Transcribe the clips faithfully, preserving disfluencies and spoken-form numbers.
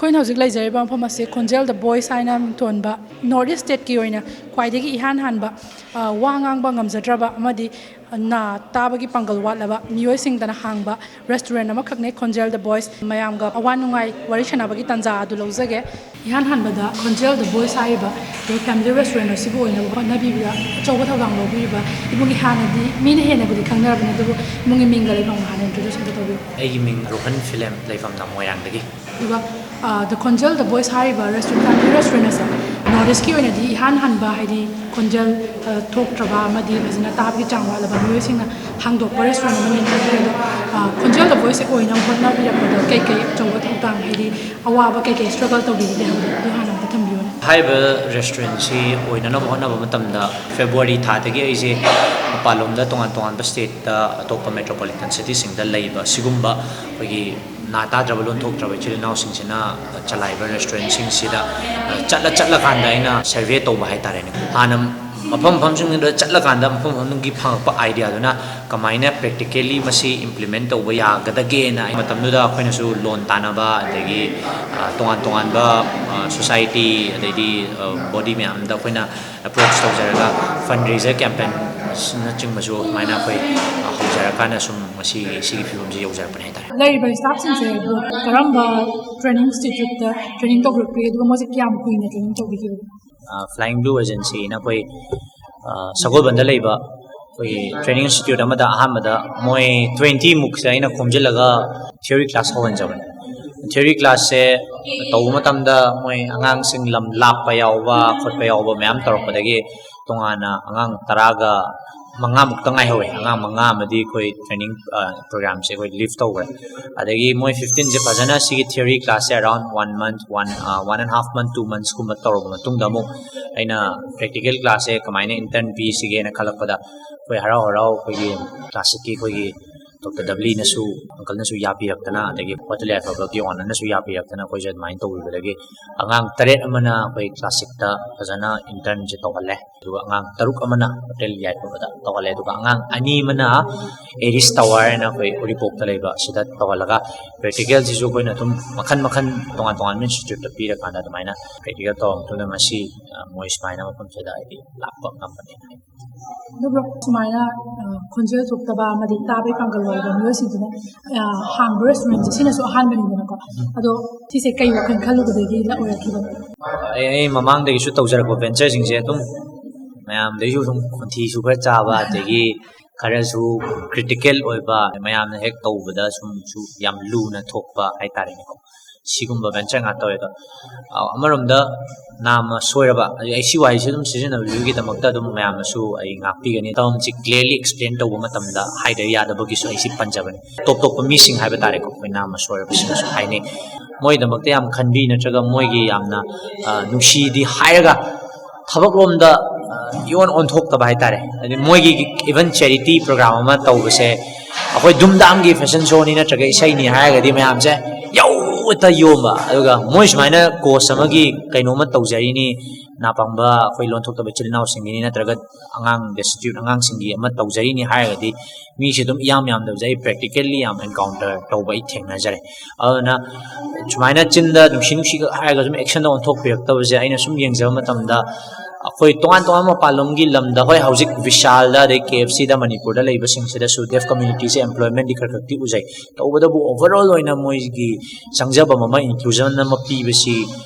ꯑꯩꯅ ꯍꯧꯖꯤꯛ ꯂꯩꯖꯔꯤꯕ ꯃꯐꯝ ꯑꯁꯤ ꯈꯣꯟꯖꯦꯜ ꯗ ꯚꯣꯏꯁ ꯍꯥꯏꯅ ꯃꯤꯡꯊꯣꯟꯕ, ꯅꯣꯔꯠ ꯏꯁ ꯁ꯭ꯇꯦꯠꯀꯤ ꯑꯣꯏꯅ ꯈ꯭ꯋꯥꯏꯗꯒꯤ ꯏꯍꯥꯟ ꯍꯥꯟꯕ, ꯑ, ꯋꯥ ꯉꯥꯡꯕ ꯉꯝꯖꯗ꯭ꯔꯕ ꯑꯃꯗꯤ ꯅꯥ ꯇꯥꯕꯒꯤ ꯄꯥꯡꯒꯜ ꯋꯥꯠꯂꯕ ꯃꯤꯑꯣꯏꯁꯤꯡꯗꯅ ꯍꯥꯡꯕ ꯔꯦꯁꯇꯨꯔꯦꯟ ꯑꯃꯈꯛꯅꯤ ꯈꯣꯟꯖꯦꯜ ꯗ ꯚꯣꯏꯁ꯫ ꯃꯌꯥꯝꯒ ꯑꯋꯥ ꯅꯨꯡꯉꯥꯏ ꯋꯥꯔꯤ ꯁꯥꯟꯅꯕꯒꯤ ꯇꯥꯟꯖꯥ ꯑꯗꯨ ꯂꯧꯖꯒꯦ꯫ ꯏꯍꯥꯟ ꯍꯥꯟꯕꯗ ꯈꯣꯟꯖꯦꯜ ꯗ ꯚꯣꯏꯁ ꯍꯥꯏꯔꯤꯕ ꯗ ꯐꯦꯃꯤꯂꯤ ꯔꯦꯁꯇꯨꯔꯦꯟ ꯑꯁꯤꯕꯨ ꯑꯣꯏꯅꯕ ꯍꯣꯠꯅꯕꯤꯕꯗ ꯑꯆꯧꯕ ꯊꯧꯗꯥꯡ ꯂꯧꯕꯤꯔꯤꯕ ꯏꯃꯨꯡꯒꯤ, ꯍꯥꯟꯅꯗꯤ ꯃꯤꯅ ꯍꯦꯟꯅꯕꯨꯗꯤ ꯈꯪꯅꯔꯕꯅꯤ, ꯑꯗꯨꯕꯨ ꯏꯃꯨꯡꯒꯤ ꯃꯤꯡꯒ ꯂꯩꯐꯝꯒ ꯍꯥꯟꯅ ꯏꯟꯇ꯭ꯔꯣꯗ꯭ꯌꯨꯁ ꯑꯝꯇ ꯇꯧꯕꯤꯌꯨ꯫ ꯑꯩꯒꯤ ꯃꯤꯡ ꯔꯣꯍꯟ ꯐꯤꯂꯦꯝ, ꯂꯩꯐꯝꯅ ꯃꯣꯏꯔꯥꯡꯗꯒꯤ꯫ ꯑꯗꯨꯒ, ꯑ, ꯗ ꯈꯣꯟꯖꯦꯜ ꯗ ꯚꯣꯏꯁ ꯍꯥꯏꯔꯤꯕ ꯔꯦꯁꯇꯨꯔꯦꯟ, ꯐꯦꯃꯤꯂꯤ ꯔꯦꯁꯇꯨꯔꯦꯟ ꯑꯁꯦ ꯅꯣꯔꯠ ꯏꯁꯀꯤ ꯑꯣꯏꯅꯗꯤ ꯏꯍꯥꯟ ꯍꯥꯟꯕ, ꯍꯥꯏꯗꯤ ꯈꯣꯟꯖꯦꯜ, ꯑ, ꯊꯣꯛꯇ꯭ꯔꯕ ꯑꯃꯗꯤ ꯐꯖꯅ ꯇꯥꯕꯒꯤ ꯆꯥꯡ ꯋꯥꯠꯂꯕ ꯃꯤꯑꯣꯏꯁꯤꯡꯅ ꯍꯥꯡꯗꯣꯛꯄ ꯔꯦꯁꯇꯨꯔꯦꯟ ꯑꯃꯅꯤ ꯍꯥꯏꯖꯔꯤ꯫ ꯑꯗꯣ, ꯑ, ꯈꯣꯟꯖꯦꯜ ꯗ ꯚꯣꯏꯁꯁꯦ ꯑꯣꯏꯅꯕ ꯍꯣꯠꯅꯕꯤꯔꯛꯄꯗ ꯀꯩꯀꯩ ꯑꯆꯧꯕ ꯊꯧꯗꯥꯡ, ꯍꯥꯏꯗꯤ ꯑꯋꯥꯕ ꯀꯩꯀꯩ ꯁ꯭ꯇ꯭ꯔꯒꯜ ꯇꯧꯕꯤꯈꯤꯒꯦ ꯍꯥꯏꯕꯗꯣ ꯑꯗꯨ ꯍꯥꯟꯅ ꯑꯝꯇ ꯊꯝꯕꯤꯌꯨꯅꯦ꯫ ꯍꯥꯏꯔꯤꯕ ꯔꯦꯁꯇꯨꯔꯦꯟꯁꯤ ꯑꯣꯏꯅꯅꯕ ꯍꯣꯠꯅꯕ ꯃꯇꯝꯗ ꯐꯦꯕ꯭ꯔꯨꯋꯥꯔꯤ ꯊꯥꯗꯒꯤ ꯑꯩꯁꯦ ꯃꯄꯥꯟꯂꯣꯝꯗ ꯇꯣꯉꯥꯟ ꯇꯣꯉꯥꯟꯕ ꯁ꯭ꯇꯦꯠꯇ, ꯑꯇꯣꯞꯄ ꯃꯦꯇ꯭ꯔꯣꯄꯣꯂꯤꯇꯟ ꯁꯤꯇꯤꯁꯤꯡꯗ ꯂꯩꯕ ꯁꯤꯒꯨꯝꯕ ꯑꯩꯈꯣꯏꯒꯤ ꯅꯥ ꯇꯥꯗ꯭ꯔꯕ ꯂꯣꯟ ꯊꯣꯛꯇ꯭ꯔꯕ ꯏꯆꯤꯜ ꯏꯅꯥꯎꯁꯤꯡꯁꯤꯅ ꯆꯂꯥꯏꯕ ꯔꯦꯁꯇꯨꯔꯦꯟꯁꯤꯡꯁꯤꯗ, ꯑ, ꯆꯠꯂ ꯆꯠꯂꯀꯥꯟꯗ ꯑꯩꯅ ꯁꯔꯚꯦ ꯇꯧꯕ ꯍꯥꯏꯇꯥꯔꯦꯅꯦ꯫ ꯍꯥꯟꯅ ꯃꯐꯝ ꯃꯐꯝꯁꯤꯡꯗꯨꯗ ꯆꯠꯂꯀꯥꯟꯗ ꯃꯐꯝ ꯃꯐꯝꯗꯨꯒꯤ ꯐꯪꯉꯛꯄ ꯑꯥꯏꯗꯤꯌꯥꯗꯨꯅ ꯀꯃꯥꯏꯅ ꯄ꯭ꯔꯦꯛꯇꯤꯀꯦꯜꯂꯤ ꯃꯁꯤ ꯏꯝꯄ꯭ꯂꯤꯃꯦꯟ ꯇꯧꯕ ꯌꯥꯒꯗꯒꯦꯅ꯫ ꯑꯩ ꯃꯇꯝꯗꯨꯗ ꯑꯩꯈꯣꯏꯅꯁꯨ ꯂꯣꯟ ꯇꯥꯟꯅꯕ, ꯑꯗꯒꯤ, ꯑ, ꯇꯣꯉꯥꯟ ꯇꯣꯉꯥꯟꯕ, ꯑ, ꯁꯣꯁꯥꯏꯇꯤ, ꯑꯗꯩꯗꯤ, ꯑ, ꯕꯣꯗꯤ ꯃꯌꯥꯝꯗ ꯑꯩꯈꯣꯏꯅ ꯑꯦꯄ꯭ꯔꯣꯆ ꯇꯧꯖꯔꯒ ꯐꯟ ꯔꯦꯖꯔ ꯀꯦꯝꯄꯦꯟꯅꯆꯤꯡꯕꯁꯨ ꯑꯗꯨꯃꯥꯏꯅ ꯑꯩꯈꯣꯏ, ꯑ, ꯍꯧꯖꯔꯀꯥꯟꯗ ꯁꯨꯝ ꯉꯁꯤ ꯁꯤꯒꯤ ꯐꯤꯕꯝꯁꯤ ꯌꯧꯖꯔꯛꯄꯅꯦ ꯍꯥꯏꯇꯥꯔꯦ꯫ ꯂꯩꯔꯤꯕ ꯁ꯭ꯇꯥꯐꯁꯤꯡꯁꯦ ꯀꯔꯝꯕ ꯇ꯭ꯔꯦꯅꯤꯡ ꯏꯟꯁꯇꯤꯇ꯭ꯌꯨꯠꯇ ꯇ꯭ꯔꯦꯅꯤꯡ ꯇꯧꯕꯤꯔꯛꯄꯒꯦ, ꯑꯗꯨꯒ ꯃꯣꯏꯁꯦ ꯀꯌꯥꯝ ꯀꯨꯏꯅ ꯇ꯭ꯔꯦꯅꯤꯡ ꯇꯧꯕꯤꯈꯤꯕꯒꯦ? ꯑ, Flying Blue Agencyꯅ ꯑꯩꯈꯣꯏ, ꯑ, ꯁꯒꯣꯜꯕꯟꯗ ꯂꯩꯕ ꯑꯩꯈꯣꯏꯒꯤ ꯇ꯭ꯔꯦꯅꯤꯡ ꯏꯟꯁꯇꯤꯇ꯭ꯌꯨꯠ ꯑꯃꯗ ꯑꯍꯥꯟꯕꯗ ꯃꯣꯏ twenty ꯃꯨꯛꯁꯦ ꯑꯩꯅ ꯈꯣꯝꯖꯤꯜꯂꯒ ꯊꯤꯑꯣꯔꯤ ꯀ꯭ꯂꯥꯁ ꯍꯧꯍꯟꯖꯕꯅꯦ꯫ ꯊꯤꯑꯣꯔꯤ ꯀ꯭ꯂꯥꯁꯁꯦ ꯇꯧꯕ ꯃꯇꯝꯗ ꯃꯣꯏ ꯑꯉꯥꯡꯁꯤꯡ ꯂꯝ ꯂꯥꯞꯄ ꯌꯥꯎꯕ ꯈꯣꯠꯄ ꯌꯥꯎꯕ ꯃꯌꯥꯝ ꯇꯧꯔꯛꯄꯗꯒꯤ ꯇꯣꯉꯥꯟꯅ ꯑꯉꯥꯡ ꯇꯔꯥꯒ ꯃꯉꯥꯃꯨꯛꯇ ꯉꯥꯏꯍꯧꯋꯦ꯫ ꯑꯉꯥꯡ ꯃꯉꯥ ꯑꯃꯗꯤ ꯑꯩꯈꯣꯏ ꯇ꯭ꯔꯦꯅꯤꯡ, ꯑ, ꯄ꯭ꯔꯣꯒ꯭ꯔꯥꯝꯁꯦ ꯑꯩꯈꯣꯏ ꯂꯤꯐ ꯇꯧꯈ꯭ꯔꯦ꯫ ꯑꯗꯒꯤ ꯃꯣꯏ fifteenꯁꯦ ꯐꯖꯅ ꯁꯤꯒꯤ ꯊꯤꯑꯣꯔꯤ ꯀ꯭ꯂꯥꯁꯁꯦ around one month, one, ꯑ, one and half month, two monthsꯀꯨꯝꯕ ꯇꯧꯔꯕ ꯃꯇꯨꯡꯗ ꯑꯃꯨꯛ ꯑꯩꯅ ꯄ꯭ꯔꯦꯛꯇꯤꯀꯦꯜ ꯀ꯭ꯂꯥꯁꯁꯦ ꯀꯃꯥꯏꯅ ꯏꯟꯇꯔꯟ ꯄꯤꯁꯤꯒꯦꯅ ꯈꯜꯂꯛꯄꯗ ꯑꯩꯈꯣꯏ ꯍꯔꯥꯎ ꯍꯔꯥꯎ ꯑꯩꯈꯣꯏꯒꯤ ꯀ꯭ꯂꯥꯁꯤꯛꯀꯤ ꯑꯩꯈꯣꯏꯒꯤ ꯗꯣꯛꯇꯔ ꯗꯕ꯭ꯂꯤꯅꯁꯨ, ꯑꯪꯀꯜꯅꯁꯨ ꯌꯥꯕꯤꯔꯛꯇꯅ, ꯑꯗꯒꯤ ꯍꯣꯇꯦꯜ ꯌꯥꯏꯐꯕꯒꯤ ꯑꯣꯅꯔꯅꯁꯨ ꯌꯥꯕꯤꯔꯛꯇꯅ, ꯑꯩꯈꯣꯏꯁꯦ ꯑꯗꯨꯃꯥꯏꯅ ꯇꯧꯕꯤꯕꯗꯒꯤ ꯑꯉꯥꯡ ꯇꯔꯦꯠ ꯑꯃꯅ ꯑꯩꯈꯣꯏ ꯀ꯭ꯂꯥꯁ ꯁꯤꯛꯁꯇ ꯐꯖꯅ ꯏꯟꯇꯔꯟꯁꯦ ꯇꯧꯍꯜꯂꯦ꯫ ꯑꯗꯨꯒ ꯑꯉꯥꯡ ꯇꯔꯨꯛ ꯑꯃꯅ ꯍꯣꯇꯦꯜ ꯌꯥꯏꯐꯕꯗ ꯇꯧꯍꯜꯂꯦ꯫ ꯑꯗꯨꯒ ꯑꯉꯥꯡ ꯑꯅꯤ ꯑꯃꯅ ꯑꯦꯔꯤꯁ ꯇꯋꯥꯔ ꯍꯥꯏꯅ ꯑꯩꯈꯣꯏ ꯎꯔꯤꯄꯣꯛꯇ ꯂꯩꯕ, ꯑꯁꯤꯗ ꯇꯧꯍꯜꯂꯒ, ꯄ꯭ꯔꯦꯛꯇꯤꯀꯦꯜꯁꯤꯁꯨ ꯑꯩꯈꯣꯏꯅ ꯑꯗꯨꯝ ꯃꯈꯟ ꯃꯈꯟ, ꯇꯣꯉꯥꯟ ꯇꯣꯉꯥꯟꯕ ꯏꯟꯁꯇꯤꯇ꯭ꯌꯨꯠꯇ ꯄꯤꯔꯀꯥꯟꯗ ꯑꯗꯨꯃꯥꯏꯅ ꯄ꯭ꯔꯦꯛꯇꯤꯀꯦꯜ ꯇꯧꯔ ꯃꯇꯨꯡꯗ ꯉꯁꯤ, ꯑ, ꯃꯣꯏ ꯁꯨꯃꯥꯏꯅ ꯃꯐꯝꯁꯤꯗ ꯍꯥꯏꯗꯤ ꯂꯥꯛꯄ ꯉꯝꯕꯅꯦ꯫ ꯑꯗꯨꯕꯨ ꯁꯨꯃꯥꯏꯅ, ꯑ, ꯈꯣꯟꯖꯦꯜ ꯊꯣꯛꯇꯕ ꯑꯃꯗꯤ ꯇꯥꯕ ꯄꯥꯡꯒꯜ ꯑꯣꯏꯕ ꯃꯤꯑꯣꯏꯁꯤꯡꯗꯨꯅ, ꯑ, ꯍꯥꯡꯕ ꯔꯦꯁꯇꯨꯔꯦꯟꯁꯦ ꯁꯤꯅꯁꯨ ꯑꯍꯥꯟꯕꯅꯤꯗꯅꯀꯣ꯫ ꯑꯗꯣ ꯁꯤꯁꯦ ꯀꯩ ꯋꯥꯈꯜ ꯈꯜꯂꯨꯕꯗꯒꯤ ꯂ-, ꯑꯣꯏꯔꯛꯈꯤꯕꯅꯣ? ꯑꯩ, ꯑꯩ ꯃꯃꯥꯡꯗꯒꯤꯁꯨ ꯇꯧꯖꯔꯛꯄ ꯚꯦꯟꯆꯔꯁꯤꯡꯁꯦ ꯑꯗꯨꯝ ꯃꯌꯥꯝꯗꯩꯁꯨ ꯑꯗꯨꯝ ꯈꯣꯟꯊꯤꯁꯨ ꯈꯔ ꯆꯥꯕ, ꯑꯗꯒꯤ ꯈꯔꯁꯨ ꯀ꯭ꯔꯤꯇꯤꯀꯦꯜ ꯑꯣꯏꯕ, ꯃꯌꯥꯝꯅ ꯍꯦꯛ ꯇꯧꯕꯗ ꯁꯨꯝꯁꯨ ꯌꯥꯝ ꯂꯨꯅ ꯊꯣꯛꯄ ꯍꯥꯏꯇꯥꯔꯦꯅꯦꯀꯣ꯫ ꯁꯤꯒꯨꯝꯕ ꯚꯦꯟꯆꯔ ꯉꯥꯛꯇ ꯇꯧꯋꯦ꯫ ꯑꯗꯣ, ꯑ, ꯑꯃꯔꯣꯝꯗ ꯅꯥꯝꯃ ꯁꯣꯏꯔꯕ, ꯑꯗꯩ ꯑꯩ ꯁꯤ ꯋꯥꯍꯩꯁꯦ ꯑꯗꯨꯝ ꯁꯤꯖꯤꯟꯅꯕꯤꯕꯒꯤꯗꯃꯛꯇ ꯑꯗꯨꯝ ꯃꯌꯥꯝꯅꯁꯨ ꯑꯩ ꯉꯥꯛꯄꯤꯒꯅꯤ꯫ ꯇꯔꯝꯁꯤ ꯀ꯭ꯂꯤꯌꯔꯂꯤ ꯑꯦꯛꯁꯄ꯭ꯂꯦꯟ ꯇꯧꯕ ꯃꯇꯝꯗ ꯍꯥꯏꯗ ꯌꯥꯗꯕꯒꯤꯁꯨ ꯑꯩ ꯁꯤ ꯄꯟꯖꯕꯅꯤ꯫ ꯇꯣꯞ ꯇꯣꯞꯄ ꯃꯤꯁꯤꯡ ꯍꯥꯏꯕ ꯇꯥꯔꯦꯀꯣ, ꯑꯩꯈꯣꯏ ꯅꯥꯝꯃ ꯁꯣꯏꯔꯕꯁꯤꯡꯅꯁꯨ ꯍꯥꯏꯅꯩ꯫ ꯃꯣꯏꯒꯤꯗꯃꯛꯇ ꯌꯥꯝ ꯈꯟꯕꯤ, ꯅꯠꯇ꯭ꯔꯒ ꯃꯣꯏꯒꯤ ꯌꯥꯝꯅ, ꯑ, ꯅꯨꯡꯁꯤꯗꯤ ꯍꯥꯏꯔꯒ ꯊꯕꯛꯂꯣꯝꯗ, ꯑ, ꯏꯑꯣꯟ ꯑꯣꯟꯊꯣꯛꯇꯕ ꯍꯥꯏꯇꯥꯔꯦ꯫ ꯍꯥꯏꯗꯤ ꯃꯣꯏꯒꯤ ꯏꯚꯟ ꯆꯦꯔꯤꯇꯤ ꯄ꯭ꯔꯣꯒ꯭ꯔꯥꯝ ꯑꯃ ꯇꯧꯕꯁꯦ, ꯑꯩꯈꯣꯏ ꯙꯨꯝꯙꯥꯝꯒꯤ ꯐꯦꯁꯟ ꯁꯣꯅꯤ ꯅꯠꯇ꯭ꯔꯒ ꯏꯁꯩꯅꯤ ꯍꯥꯏꯔꯒꯗꯤ ꯃꯌꯥꯝꯁꯦ ꯌꯧ ꯍꯦꯛꯇ ꯌꯣꯝꯕ, ꯑꯗꯨꯒ ꯃꯣꯏ ꯁꯨꯃꯥꯏꯅ ꯀꯣꯁ ꯑꯃꯒꯤ ꯀꯩꯅꯣꯝꯃ ꯇꯧꯖꯔꯤꯅꯤ, ꯅꯥꯄꯪꯕ ꯑꯩꯈꯣꯏ ꯂꯣꯟꯊꯣꯛꯇꯕ ꯏꯆꯤꯜ ꯏꯅꯥꯎꯁꯤꯡꯒꯤꯅꯤ ꯅꯠꯇ꯭ꯔꯒ ꯑꯉꯥꯡ ꯗꯦꯁꯇꯤꯇ꯭ꯌꯨꯠ ꯑꯉꯥꯡꯁꯤꯡꯒꯤ ꯑꯃ ꯇꯧꯖꯔꯤꯅꯤ ꯍꯥꯏꯔꯒꯗꯤ ꯃꯤꯁꯦ ꯑꯗꯨꯝ ꯏꯌꯥꯝ ꯌꯥꯝꯗꯕꯁꯦ ꯑꯩ ꯄ꯭ꯔꯦꯛꯇꯤꯀꯦꯜꯂꯤ ꯌꯥꯝ ꯑꯦꯟꯀꯥꯎꯟꯇꯔ ꯇꯧꯕ ꯑꯩ ꯊꯦꯡꯅꯖꯔꯦ꯫ ꯑꯗꯨꯅ ꯁꯨꯃꯥꯏꯅ ꯆꯤꯟꯗ ꯅꯨꯡꯁꯤ ꯅꯨꯡꯁꯤꯒ ꯍꯥꯏꯔꯒ ꯁꯨꯝ ꯑꯦꯛꯁꯟꯗ ꯑꯣꯟꯊꯣꯛꯄꯤꯔꯛꯇꯕꯁꯦ ꯑꯩꯅ ꯁꯨꯝ ꯌꯦꯡꯖꯕ ꯃꯇꯝꯗ ꯑꯩꯈꯣꯏ ꯇꯣꯉꯥꯟ ꯇꯣꯉꯥꯟꯕ ꯃꯄꯥꯟꯂꯣꯝꯒꯤ ꯂꯝꯗ, ꯍꯣꯏ, ꯍꯧꯖꯤꯛ ꯚꯤꯁꯥꯜꯗ ꯑꯗꯩ ꯀꯦ ꯑꯦꯐ ꯁꯤꯗ ꯃꯅꯤꯄꯨꯔꯗ ꯂꯩꯕꯁꯤꯡꯁꯤꯗꯁꯨ ꯗꯦꯐ ꯀꯝꯃ꯭ꯌꯨꯅꯤꯇꯤꯁꯦ ꯑꯦꯝꯄ꯭ꯂꯣꯏꯃꯦꯟꯗꯤ ꯈꯔ ꯈꯔꯗꯤ ꯎꯖꯩ꯫ ꯇꯧꯕꯇꯕꯨ ꯑꯣꯚꯔꯑꯣꯜ ꯑꯣꯏꯅ ꯃꯣꯏꯒꯤ ꯆꯪꯖꯐꯝ ꯑꯃ, ꯏꯟꯀ꯭ꯂꯨꯖꯟ ꯑꯃ ꯄꯤꯕꯁꯤ